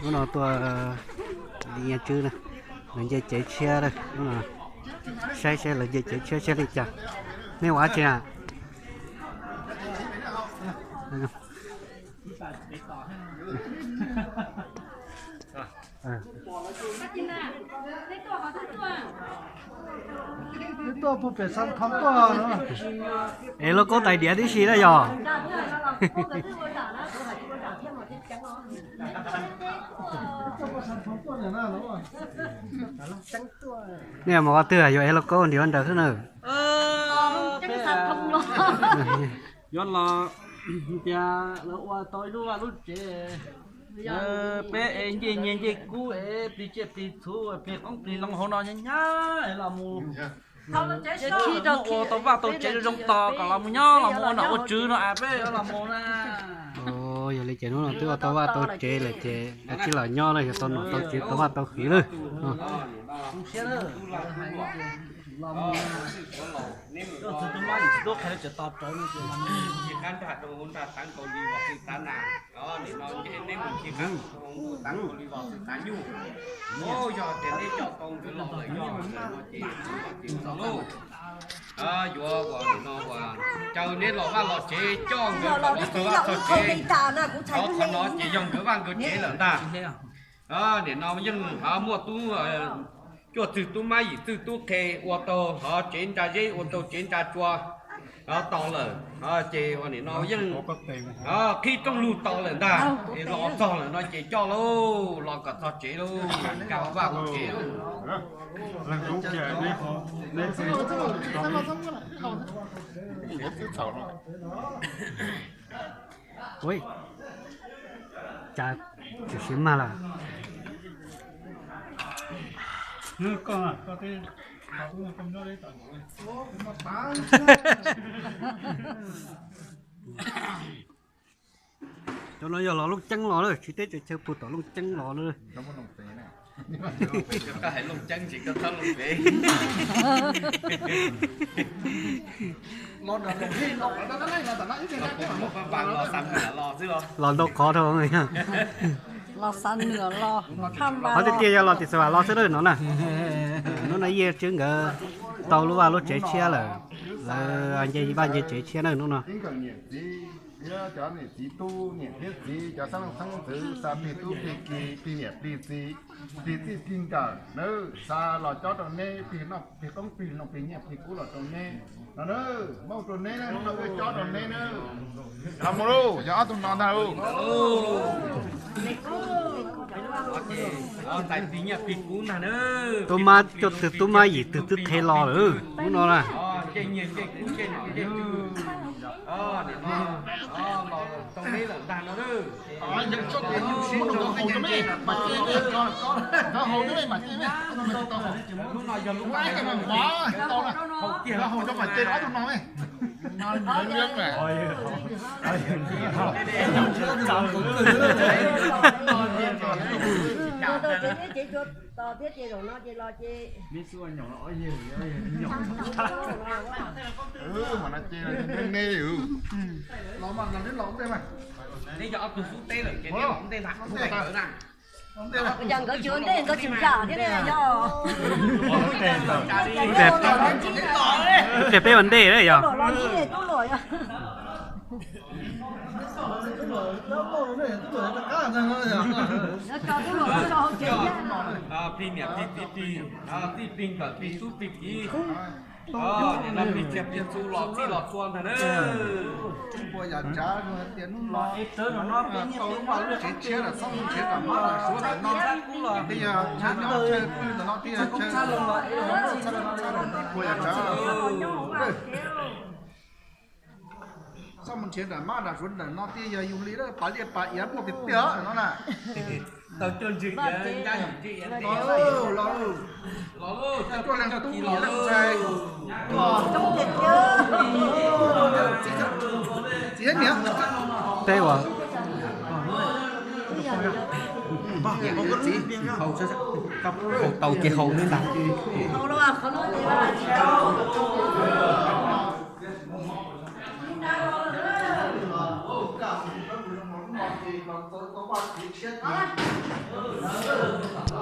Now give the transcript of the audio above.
Hnub no tuaj li Nyiaj Tswb na, lawv nce cev tshiab lawm. Saib saib lawv nce cev tshiab saib li cas. Nej ua dab tsi na? Es lub kaub tais diav tib si na yog. Nej mus qhov twg yuav es lub kaub nrhiav nraws xwb na. Yuav los tias lawv ua tau ib lub vaj lub tsev, peb es ncej nyiaj ncej kub es plig tsiaj plig txhu plig qoob plig loo hauv no nyab nyab los mus ua tau vaj tau tsev zoo tos kom los mus nyob los mus ua nom ua tswv no es peb los mus na. Yog li ces hnub no twb ua tau vaj tau tsev lawm ces kav tsij los nyob na, yog tau nom tau tswv tau vaj tau hwv lawm. Yog tias neb coj tau nkawd los lawm, yog no ces yuav ua no ua caw neb los vaj los tsev coj nkawd los txog vaj txog tsev. Qhov no ces yog nkawd vaj nkawd tsev lawm ntag. Nim no yeej muaj tub cuaj txwg tub mab yim txwg tub qhe ua tau hov tsev ntsa zeb ua tau tsev ntsa tsua tos lawm, ces ua nim no yeej qhib rooj lug tos lawm ntag. Los txog lawm no ces coj lauj, los kom txog tsev lauj, nkag vaj ua tsev lauj. Cas tsis siab mag lawm. Cov no yog los Looj Ceeb los lawm, tsis teb tseem chaw puag tom Looj Ceeb los lawm. Los ntau qhov dhau. Los xav nws los. Qhov tiag tiag yog los tim Xav Vam los xwb lawm no na. Hnub no Yiaj Tswb nkawd tau lub vaj lub tsev tshiab lawm, lawv nce vaj nce tsev tshiab na hnub no. Thiab cov niam txiv tub niam thiab txiv cov xeeb leej xeeb ntxwv xa plig tub plig ki plig niam plig txiv, plig txij plig nkawm nawb, xa los cob rau neb plig noj plig qoob plig loo plig nyiaj plig kub los rau neb no nawb, muab rau neb nawb, hnub no wb cob rau neb nawb. Los mus lauj, yog ob tug no ntag lauj. Tub mab cuaj txwg tub mab yim txwg twb qhe los lawm hnub no na. Tos thiab ces zaum no ces los ces Los mas neb los ntej mas. Neb yog ob tug xub teb lawm ces neb los ntej ntag. Yog nkawd tsis ua ntej nkawd tsis zam thiab ne yog. Ces peb ua ntej yog. Tub luam los ntej, tub luam yog. Tub luam tso tub luam tso hauv tsev thiab. Plig niam plig txiv plig, txij plig nkawm plig tub plig kiv. Nim no plig tsiaj plig txhu los txij los txhua ntag na. Ua yam tsav tias hnub no tau lub vaj lub tsev tshiab lawm, txhob mus nrhiav nram mab nram suav nram no, twb yog chaw nyob chaw pw ntawm no, twb yog chaw ua yam tsav. Txhob mus nrhiav nram mab nram suav nram no, twb yog yus li lawm, pas liaj pas iav muaj tiag tiag no na. Tau cuaj ntsis iav, ncaj ntsis iav, los los, cuaj leeg tub leej ntxhais. Txiv niam, teb uas haus tau ces haus li ntag. los txawv tau vaj kev tshiab ti.